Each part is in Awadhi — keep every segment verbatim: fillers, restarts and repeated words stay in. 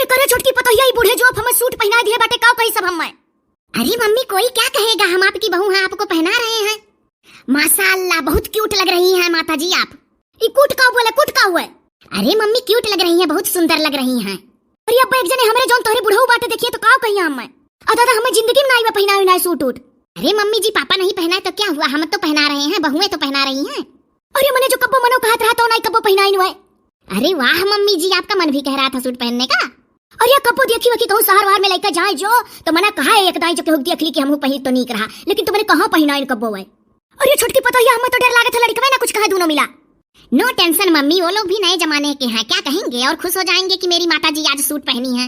करे छोटकी पतोहिया, ई बूढ़े जोंक हमें सूट पहिनाइ दिहे बाटे, काउ कही सब हमें? अरे मम्मी, कोई क्या कहेगा, हम आपकी बहू हैं, आपको पहना रहे हैं। माशाअल्लाह, बहुत क्यूट लग रही हैं माता जी आप। ई क्यूट का बोले, क्यूट का हुए? अरे मम्मी, क्यूट लग रही हैं, बहुत सुंदर लग रही हैं। अरे अब्बा, एक जने हमरे जौन तोहरे बुढ़ऊ बाटे देखिए तो काउ कही हमें? अ दादा, हमें जिंदगी में नाई बा पहिनाए उनाए सूट उट। अरे मम्मी जी, पापा नहीं पहनाए तो क्या हुआ, हम तो पहना रहे हैं, बहुएं तो पहना रही हैं। अरे मने जो कब्बो मनो कहत रहा तो नाई कब्बो पहिनाइन हुए। अरे वाह मम्मी जी, आपका मन भी कह रहा था सूट पहनने का। अरे कब्बो देखी वकी कहूँ शहर वहर में लइका जाए जो, तो मना कहा है एक दाई जो केहू देख ली कि हमहू पहिर तो नीक रहा, लेकिन तुमने कहाँ पहिनाइन कब्बो है। अरे छोटकी पतोहिया, हमें तो डर लागत है लड़कवे ना कुछ कहे दूनो मिला। No tension मम्मी, वो लोग भी नए जमाने के हैं, क्या कहेंगे और खुश हो जाएंगे कि मेरी माता जी आज सूट पहनी है।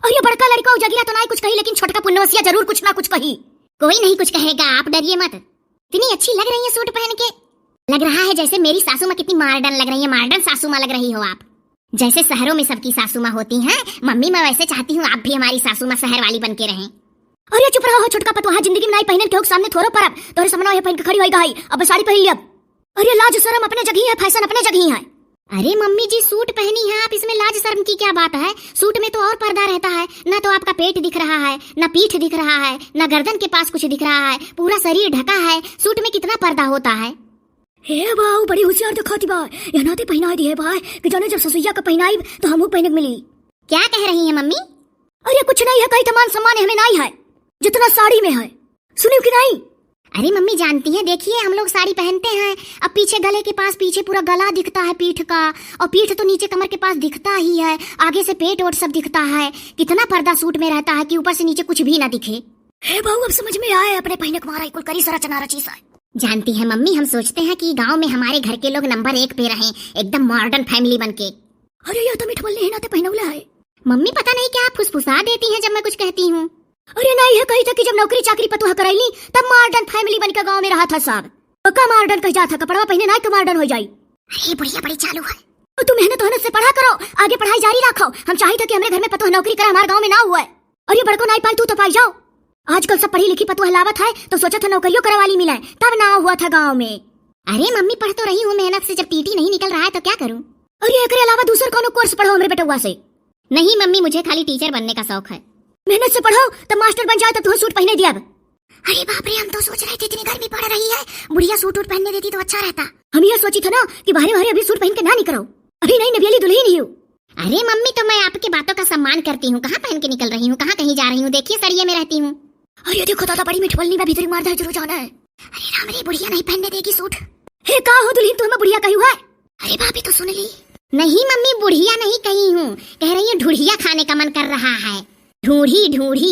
अरे बड़का लड़का उजगिरा तो नाई कुछ कही, लेकिन छोटका पुन्नवसिया जरूर कुछ ना कुछ कही। कोई नहीं कुछ कहेगा, आप डरिए मत। इतनी अच्छी लग रही है सूट पहन के। लग रहा है जैसे मेरी सासू माँ कितनी मॉडर्न लग रही है, मॉडर्न सासू माँ लग रही हो आप। जैसे शहरों में सबकी सासू माँ होती हैं, मम्मी मैं वैसे चाहती हूँ आप भी हमारी सासू माँ शहर वाली बन के रहें। अरे चुप रहो हो छोटका पतोहा, जिंदगी में नाई पहनन केहू के सामने थोरो परब, तोहरे सामने ये पहन के खड़ी होई गई, अब साड़ी पहन लियब। अरे लाज शरम अपने जगही है, फैशन अपने जगही है। अरे मम्मी जी, सूट पहनी है आप, इसमें लाज शर्म की क्या बात है? सूट में तो और पर्दा रहता है, ना तो आपका पेट दिख रहा है, ना पीठ दिख रहा है, ना गर्दन के पास कुछ दिख रहा है, पूरा शरीर ढका है। सूट में कितना पर्दा होता है? हे बाऊ, बड़ी होशियार दिखाती बा। यह नाते पहनाइ दिहे बा कि जाने जब ससुइया का पहनाइब तो हमहू पहने के मिली। क्या कह रही है मम्मी? अरे कुछ नहीं है, कही तो मान सम्मान हमें नाई है जितना साड़ी में है, सुनियो कि नाई? अरे मम्मी जानती हैं, देखिए हम लोग साड़ी पहनते हैं, अब पीछे गले के पास पीछे पूरा गला दिखता है पीठ का, और पीठ तो नीचे कमर के पास दिखता ही है, आगे से पेट वोट सब दिखता है। कितना पर्दा सूट में रहता है कि ऊपर से नीचे कुछ भी ना दिखे। हे बाऊ, अब समझ में आए, अपने पहिने के मारा कुल करी सा रचना रची सा। जानती हैं मम्मी, हम सोचते हैं कि गांव में हमारे घर के लोग नंबर एक पे रहें, एकदम मॉडर्न फैमिली बन के। अरे यह तो मिठवल नहीं ना ते पहनौला है। मम्मी पता नहीं क्या फुसफुसा देती हैं जब मैं कुछ कहती हूँ। अरे नाई है कही था कि जब नौकरी चाकरी पतोह करैली तब मॉडर्न फैमिली बन के गांव में रहा था सब। तो का मॉडर्न कह जात है, कपड़वा पहने नाई तो मॉडर्न हो जाई। अरे बुढ़िया बड़ी चालू है। और तू मेहनत ओहनत से पढ़ा करो, आगे पढ़ाई जारी रखो। हम चाहित है कि हमरे घर में पतोह नौकरी करे, हमारे गांव में ना हुए। अरे बड़को नाई पाई तू तो पाई जाओ। आजकल सब पढ़ी लिखी पतोह लावत है तो सोचत है नौकरियों करे वाली मिले, तब ना हुआ था गांव में। अरे मम्मी पढ़ तो रही हूँ मेहनत से, जब टीटी नहीं निकल रहा है तो क्या करूँ? अरे एकरे अलावा दूसर कौनो कोर्स पढ़ो हमरे बेटवा से। नहीं मम्मी, मुझे खाली टीचर बनने का शौक है। मेहनत से पढ़ो, तब मास्टर बन जाए, तब तुम्हें सूट पहने दिया। अरे बाप रे, हम तो सोच रहे थे इतनी गर्मी पड़ रही है, बुढ़िया सूट वूट पहनने देती तो अच्छा रहता। हम यह सोची थे ना कि बाहरे बाहरे अभी सूट पहन के ना निकलो, अभी नई नवेली दुल्हन ही हो। अरे मम्मी, तो मैं आपकी बातों का सम्मान करती हूँ, कहाँ पहन के निकल रही हूँ, कहाँ कहीं जा रही हूँ, देखिए सड़िये में रहती हूँ। अरे देखो दादा, बड़ी मिठवलनी बा, भीतरी मार दे, जरूर जाना है। अरे राम रे, बुढ़िया नहीं पहनने देगी सूट। हे का हो दुल्हन, तू हमें बुढ़िया कही हुआ है? अरे भाभी तो सुन ली। नहीं मम्मी, बुढ़िया नहीं कही हूँ, कह रही हूँ ढुढ़िया खाने का मन कर रहा है। ढूढ़ी, ढूढ़ी।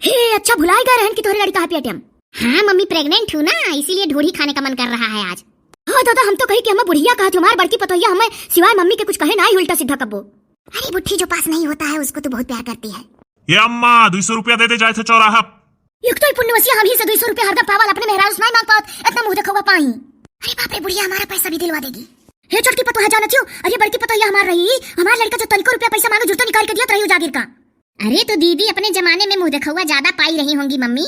हे अच्छा, भुलाई गए रहन कि तोहरे लड़का है पेट में। हाँ मम्मी, प्रेग्नेंट हूँ ना, इसीलिए ढूढ़ी खाने का मन कर रहा है आज। हाँ दादा, हम तो कही कि हमें बुढ़िया कहा थी, हमार बड़की पतोहिया हमें सिवाय मम्मी के कुछ कहे ना ही उल्टा सीधा कब्बो। अरे बुढ़ी जो पास नहीं होता है उसको तू बहुत प्यार करती है। ये अम्मा, दुई सौ रुपया दे दे, जाए थे चौराहा। एक तो ही पुण्यवसिया हम ही से दुई सौ रुपया हरदम पावल, अपने मेहरारू से नहीं मांग पावत, इतना मुंह देखौआ पाई। अरे बाप रे, बुढ़िया हमारा पैसा भी दिलवा देगी। हे छोटकी पतोह, जानत हो, अरे बड़की पतोहिया हमार रही, हमार लड़का जो तनिको रुपया पैसा मांगे, जुरतो निकाल के दियत रही उ जागीर का। अरे तो दीदी, अपने जमाने में मुंह देखौआ ज्यादा पाई रही होंगी मम्मी।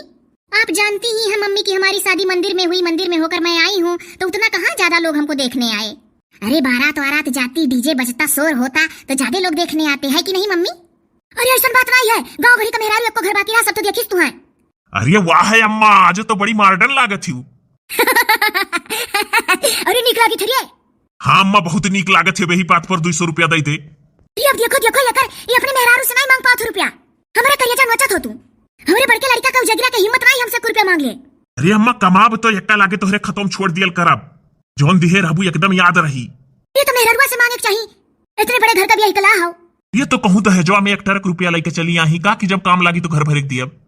आप जानती ही हैं मम्मी कि हमारी शादी मंदिर में हुई, मंदिर में होकर मैं आई हूँ, तो उतना कहाँ ज्यादा लोग हमको देखने आए। अरे बारात वारात जाती, डीजे बजता, शोर होता, तो ज्यादा लोग देखने आते हैं कि नहीं मम्मी? अरे ऐसन बात नहीं है, गाँव घरी का मेहरारू एको घर बाकी रहा, सब तो देखिस तू है। अरे वाह है अम्मा, आज तो बड़ी मॉडर्न लागत ही। अरे नीक लागी थे रे। हाँ अम्मा, बहुत नीक लागत है, वही बात पर दुई सौ रुपया दे दे। ये अब देखो, देखो, ये कर, ये अपने मेहरारू से नहीं मांग पावत हो रुपया। हमारा करिया जान बचत हो तू। हमरे बड़के लड़का का उजगिरा के हिम्मत नहीं हमसे एक रुपया मांग ले। अरे अम्मा, कमाब तो यक्का लागे तोहरे खतम छोड़ दियल करब। जौन दिहे रहबू एकदम याद रही। ये तो मेहररुआ से मांगे के चाही। इतने बड़े घर का बियाह कला हो। ये तो कहूँ दहेजवा में एक ट्रक रुपया लेके चली आही का कि जब काम लागी तो घर भरे के दियब।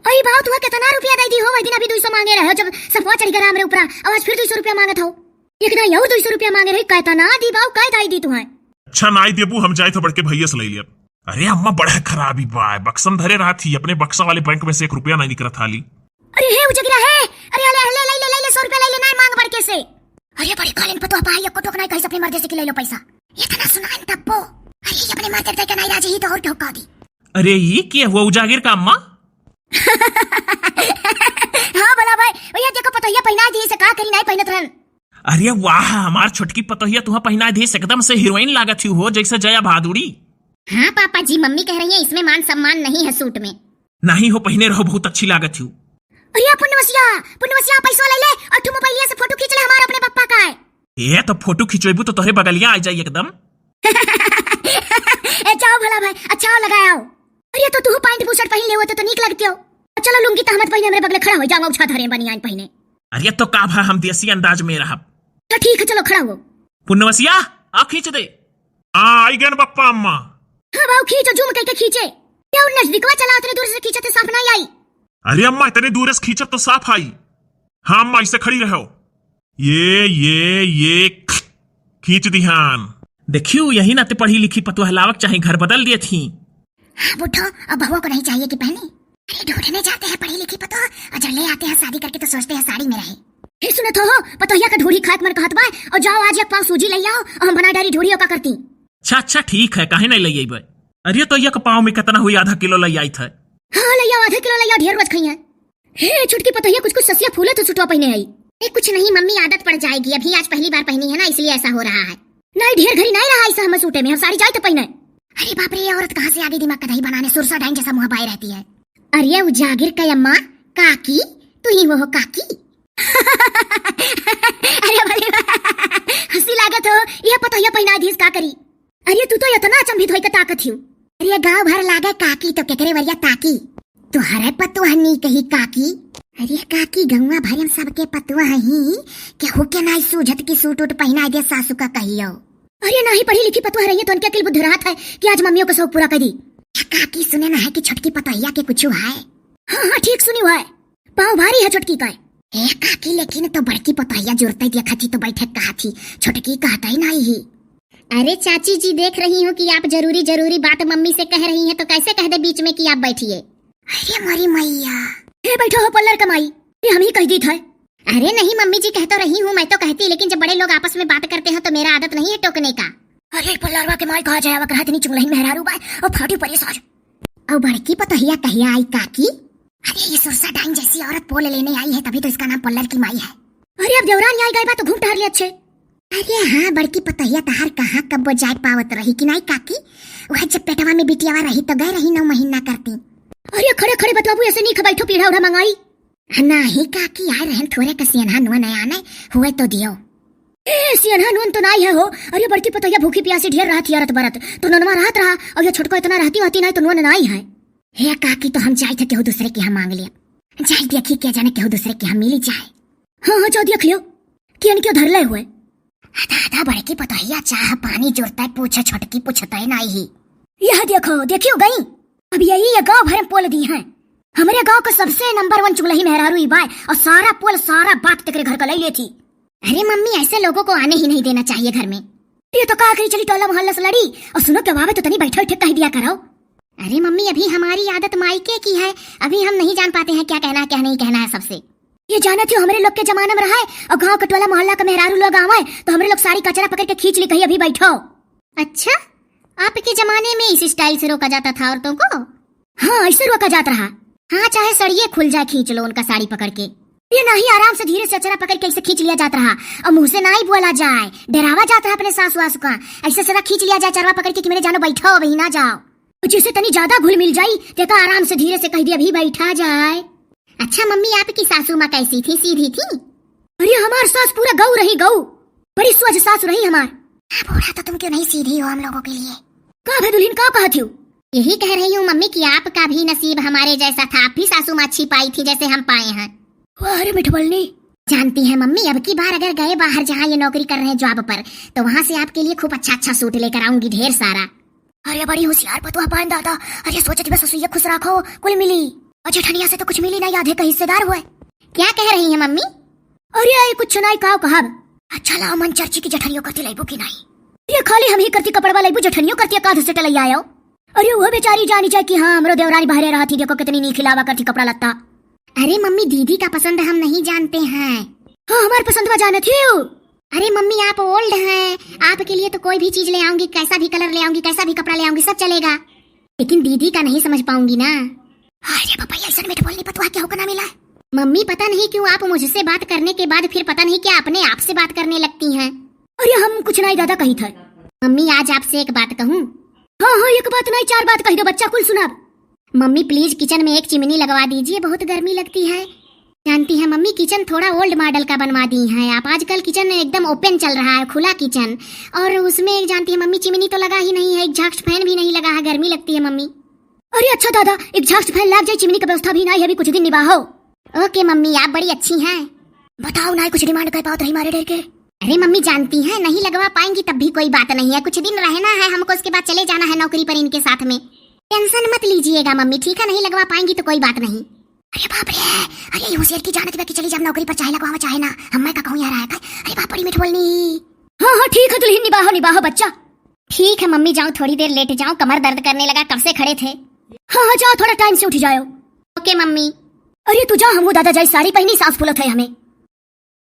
अरे बाऊ, तू कितना रुपया दे दी हो? वही दिन अभी दुई सौ मांगे रहे हो जब सफवा चढ़ी गया हमरे ऊपरा, अब आज फिर दुई सौ रुपया मांगत हो। एक दिन और दुई सौ रुपया मांगे रहे, कहता ना दी बाऊ, कह दाई दी तू है। अच्छा नाई देबू, हम जाए तो बड़के भैया से ले लियब। अरे अम्मा, बड़ा खराबी बा, बक्सम धरे रहा थी, अपने बक्सा वाले बैंक में से एक रुपया नहीं निकलत हाली। अरे हे उजगिरा हे, अरे ले ले ले ले ले ले सौ रुपया ले ले, ना मांग बड़के से। अरे बड़ी कालिन पतोह पाई, एको टोक नहीं कही अपने मर्दे से कि ले लो पैसा। इतना सुनाइन तब्बो। अरे ये अपने मर्दे के नहीं राजी ही तो और क्यों कह दी। अरे ये क्या हुआ उजागिर का अम्मा? हाँ भला भाई, भैया देखो पतोहिया पहना दी से का करी, नहीं पहनत रहन। अरे वाह, हमार छोटकी पतोहिया तुहा पहना दी से एकदम से हीरोइन लागत ही हो, जैसे जया भादुड़ी। हाँ पापा जी, मम्मी कह रही है इसमें मान सम्मान नहीं है सूट में। नहीं हो, पहिने रहो, बहुत अच्छी लागत हो। अरे पुनवसिया, पुनवसिया पैसवा ले ले और ठू मोबाइलिया से फोटो खींच ले हमार अपने पप्पा का है। ए तो फोटो खिंचवेबू तो तोहरे बगलिया आ जाई एकदम। ए जाओ भला भाई, अच्छा आओ लगाए आओ। अरे तो तू पैंट बुशर्ट पहिन ले होते तो नीक लगती हो। चलो लुंगी तहमत पहिने हमरे बगले खड़ा हो जाओ, उछा धरे बनियान पहिने। अरे तो का भा हम देसी अंदाज में रहब। तो ठीक है चलो खड़ा हो। पुनवसिया, आ खींच दे। हाँ, आई गन बप्पा अम्मा। हाँ बाऊ, खींचो, जूम करके खींचे। ये और नजदीकवा चला, उतने दूर से खींचते साफ नहीं आई। अरे अम्मा, इतने दूर से खींचत तो साफ आई। हाँ अम्मा, ऐसे खड़ी रहो। ये, ये, ये खींच दिहान। देखियो, यही नाते पढ़ी लिखी पतोह लावक चाहे घर बदल दिए थी। हाँ बुढ़ो, अब बहुआ को नहीं चाहिए कि पहने। अरे ढूंढने जाते हैं पढ़ी लिखी पतोह और जब ले आते हैं शादी करके तो सोचते हैं साड़ी में रहे। हे सुनत हो, पतोहिया का ढूढ़ी खाए के मन कहत बा, और जाओ आज एक पाव सूजी ले आओ और हम बना डारी ढूढ़ी ओका करती। अच्छा, अच्छा, ठीक है, काहे नहीं ले अइबे? अरे तो एक पाव में कितना हुई, आधा किलो ले आई थे। हाँ ले आओ, आधा किलो ले आओ, ढेर रोज खाई है। हे छुटकी पतोहिया, कुछ कुछ ससिया फूले तो सुटवा पहिने आई। ए, कुछ नहीं मम्मी, आदत पड़ जाएगी, अभी आज पहली बार पहनी है ना, इसलिए ऐसा हो रहा है। नहीं, ढेर घड़ी नहीं रहा ऐसा हम सूटे में, हम साड़ी जाए तो पहिने। अरे बाप रे, ये औरत कहाँ से आ गई दिमाग का दही बनाने, सुरसा डाइन जैसा मुंह बाय रहती है। अरे उजागिर का अम्मा, काकी, तू ही वो हो काकी। अरे भले हंसी लागत हो, ये पतोहिया पहिना दीस का करी। अरे तू तो इतना अचंभित होई के ताकत हियो। अरे गांव भर लागे काकी तो केकरे वरिया ताकी। तोहरे पतोह नीक ही काकी। अरे काकी, गौवा भर में सबके पतोह ही, केहू के नाई सूझत की सूट उट पहिना दे सासू का कहियो। अरे नाही पढ़ी लिखी पतोह रही है तो उनके अकिल बुद्धि रहत है कि आज मम्मियों को शौक पूरा कर दी। ए काकी, सुने ना है कि छोटकी पतोहिया के कुछ है। हाँ हाँ ठीक सुनी है, पाँव भारी है छोटकी का। ए काकी, लेकिन तो बड़की पतोहिया जुरते देखा थी तो बैठे कहा थी, छोटकी कहता ही नहीं ही। अरे चाची जी, देख रही हूँ कि आप जरूरी जरूरी बात मम्मी से कह रही हैं, तो कैसे कह दे बीच में कि आप बैठिए। अरे मोरी मैया। हे बैठो हो पल्लर कमाई, ये हम ही कह दी था। अरे नहीं मम्मी जी, कह तो रही हूँ, मैं तो कहती, लेकिन जब बड़े लोग आपस में बात करते हो तो मेरा आदत नहीं है टोकने का। अरे पल्लरवा के माई कहा जाए, वकरा इतनी चुंगलही मेहरारू बाय और फाटी परी साज। और बड़की पतोहिया कहिया आई काकी? अरे ये सुरसा डाइन जैसी औरत पोल लेने आई है, तभी तो इसका नाम पल्लर की माई है। अरे अब देवरानी आई गई बा तो घूम टहर ले अच्छे। अरे हाँ, बड़की पतोहिया तहार कहाँ कब्बो जाए पावत रही कि नाई काकी? वह जब पेटवा में बिटियावा रही तो गए रही नौ महीना करती। अरे खड़े खड़े बतलाबू, ऐसे नहीं खबाई ठो पीढ़ा उढ़ा मंगाई। नाही काकी, आए रहन थोरे कसियन हा नुआ नया आने, हुए तो दियो। ए सियन हा नुन तो नाई है हो। अरे बड़की पतोहिया भूखी प्यासी ढेर रहत हियरत बरत, तो नुनवा रहत रहा, और ये छोटको इतना रहती होती नाई तो नुन नाई है। हे काकी, तो हम जाई थे केहू दूसरे के यहाँ मांग लिया। जाई देखी के जाने केहू दूसरे के यहाँ मिली जाए। हाँ हाँ, जाओ देख लियो। कि इनके धर ले हुए। आधा आधा बड़की पतोहिया चाह पानी जुरता है, पूछे छोटकी पूछता है नाई ही। यह देखो, देखियो गई। अब यही ये गांव भर में पोल दी हैं। हमारे गांव का सबसे नंबर वन चुगलही मेहरारू ई बाय, और सारा पोल, सारा बात तेरे घर का ले लेती। अरे मम्मी, ऐसे लोगों को आने ही नहीं देना चाहिए घर में। ये तो का करी, चली टोला मोहल्ला से लड़ी। और सुनो, क्या आवे तो तनी बैठे उठे कह दिया करो। अरे मम्मी, अभी हमारी आदत मायके की है, अभी हम नहीं जान पाते हैं क्या कहना है, क्या नहीं कहना है सबसे। ये जाना थी, हमरे लोग के जमाना में रहा है और गांव के टोला मोहल्ला का मेहरारू लोग आवे तो हमरे लोग सारी कचरा पकड़ के खींच ली, कही अभी बैठो। अच्छा, आपके जमाने में इस स्टाइल से रोका जाता था औरतों को? हाँ, ऐसे रोका जात रहा। हाँ, चाहे सड़िए खुल जाए, खींच लो उनका साड़ी पकड़ के। ये नहीं, आराम से धीरे से अचरा पकड़ के ऐसे खींच लिया जात रहा और मुंह से ना ही बोला जाए, डरावा जात रहा अपने सास वास का। ऐसे सदा खींच लिया जाए चरवा पकड़ के कि मेरे जानो बैठो, अभी ना जाओ। और जैसे तनी ज्यादा घुल मिल जाई, देखा आराम से धीरे से कह दिया, अभी बैठा जाए। अच्छा मम्मी, आपकी सासू माँ कैसी थी, सीधी थी? अरे हमार सास पूरा गऊ रही, गऊ। बड़ी सोझ सास रही हमार। हाँ, बूढ़ा तो तुम क्यों नहीं सीधी हो हम लोगों के लिए? का भे दुल्हन, का कहत हो? यही कह रही हूँ मम्मी कि आपका भी नसीब हमारे जैसा था, आप भी सासू माँ अच्छी पाई थी जैसे हम पाए हैं। वाह रे मिठबलनी। जानती हैं मम्मी, अब की बार अगर गए बाहर जहाँ ये नौकरी कर रहे हैं जॉब पर, तो वहाँ से आपके लिए खूब अच्छा अच्छा सूट लेकर आऊंगी, ढेर सारा। अरे बड़ी होशियार पतोह पाएन दादा। अरे सोचत बस ससुइया खुश राखो, कुल मिली। और जेठनिया से तो कुछ मिली नहीं, आधे का हिस्सेदार हुए। क्या कह रही हैं मम्मी? अरे आई कुछ नाई, काव कहब। अच्छा लाओ मन चर्ची की जेठनियों करती लइबू की नाई? ये खाली हम ही करती कपड़वा लइबू, जेठनियों करती काध से टलैया आयो। अरे वो बेचारी जानी जाए कि हाँ हमरो देवरानी बहरे रहती, देखो कितनी नीक खिलावा करती कपड़ा लत्ता। अरे मम्मी, दीदी का पसंद हम नहीं जानते हैं। हाँ हमार पसंदवा जानत हियो। अरे मम्मी, आप ओल्ड हैं, आपके लिए तो कोई भी चीज ले आऊंगी, कैसा भी कलर ले आऊंगी, कैसा भी कपड़ा ले आऊंगी, सब चलेगा। लेकिन दीदी का नहीं समझ पाऊंगी ना। अरे पापा, ऐसा मीठ बोलनी पतोह क्या होकर ना मिला है? मम्मी, पता नहीं क्यों आप मुझसे बात करने के बाद फिर पता नहीं क्या अपने आप से बात करने लगती हैं। अरे हम कुछ नहीं दादा कही था। मम्मी, आज आपसे एक बात कहूँ? हाँ हाँ, एक बात नहीं, चार बात कहि दो बच्चा, कुल सुनाब। मम्मी, प्लीज किचन में एक चिमनी लगवा दीजिए, बहुत गर्मी लगती है। जानती हैं मम्मी, किचन थोड़ा ओल्ड मॉडल का बनवा दी हैं आप। आजकल किचन एकदम ओपन चल रहा है, खुला किचन। और उसमें एक, जानती है मम्मी, चिमनी तो लगा ही नहीं है, एग्जॉस्ट फैन भी नहीं लगा है, गर्मी लगती है मम्मी। अरे अच्छा दादा, एग्जॉस्ट फैन लाग जाए, चिमनी का व्यवस्था भी नहीं है, अभी कुछ दिन निबाहो। ओके मम्मी, आप बड़ी अच्छी हैं। बताओ ना, कुछ डिमांड कर पाओ तो हमारे डर के। अरे मम्मी, जानती हैं नहीं लगवा पाएंगी तब भी कोई बात नहीं है, कुछ दिन रहना है हमको, उसके बाद चले जाना है नौकरी पर इनके साथ में। टेंशन मत लीजिएगा मम्मी, ठीक है, नहीं लगवा पाएंगी तो कोई बात नहीं। अरे बाप रे, अरे ये होशियार की जानत बा कि चली जाब नौकरी पर, चाहे लगवावा चाहे ना, हम मैं का कहूँ यार आया था। अरे बाप, बड़ी मीठ बोलनी। हाँ हाँ ठीक है दुल्हन, निबाहो निबाहो बच्चा। ठीक है मम्मी, जाओ थोड़ी देर लेट जाओ, कमर दर्द करने लगा, कब से खड़े थे। हाँ हाँ जाओ, थोड़ा टाइम से उठ जाओ। ओके मम्मी। अरे तू जा, हम वो दादा जाई साड़ी पहनी, सांस फूलत है हमें।